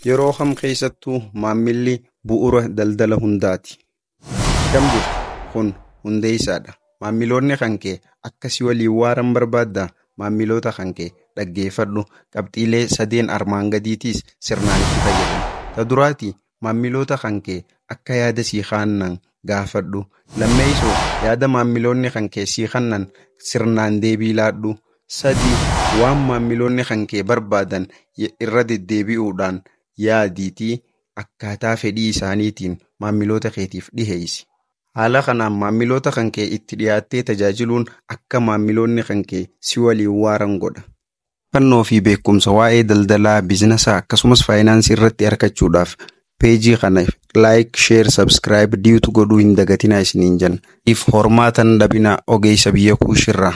Yeroo kam keessattuu maammilli bu'uura daldala hundaati. Akkam jirtu? Kun hundeessaadha. Maammiloonni kan kee akka si waliin waaran barbaaddaa? Maammiloota kan kee dhaggeeffadhu. Qabxiilee sadeen armaan gadiitiis sirnaan itti fayyadami. Ta duraati maammiloota kan kee akka yaada sii kennan gaafadhu. Lammeessoo yaada maammiloonni kan kee sii kennan sirnaan deebii laadhu. Sadii waan maammiloonni kan kee barbaadan irra deddeebi'uudhaan yaadiitii akkaataa fedhii isaaniitiin maammiloota keetiif dhiheessi. Haala kanaan maammiloota kan kee itti dhiyaattee tajaajiluun akka maammiloonni kan kee si waliin waaran godha. Odeeffannoo fi beekumsa waa'ee daldalaa, biizinasii akkasumas faayinaansii irratti argachuudhaaf peejii kana like, share, subscribe diitu godhuu hin dagatinaa isiniin jenna. If hormaatan dhabina ogeessa biyya kuushirraa.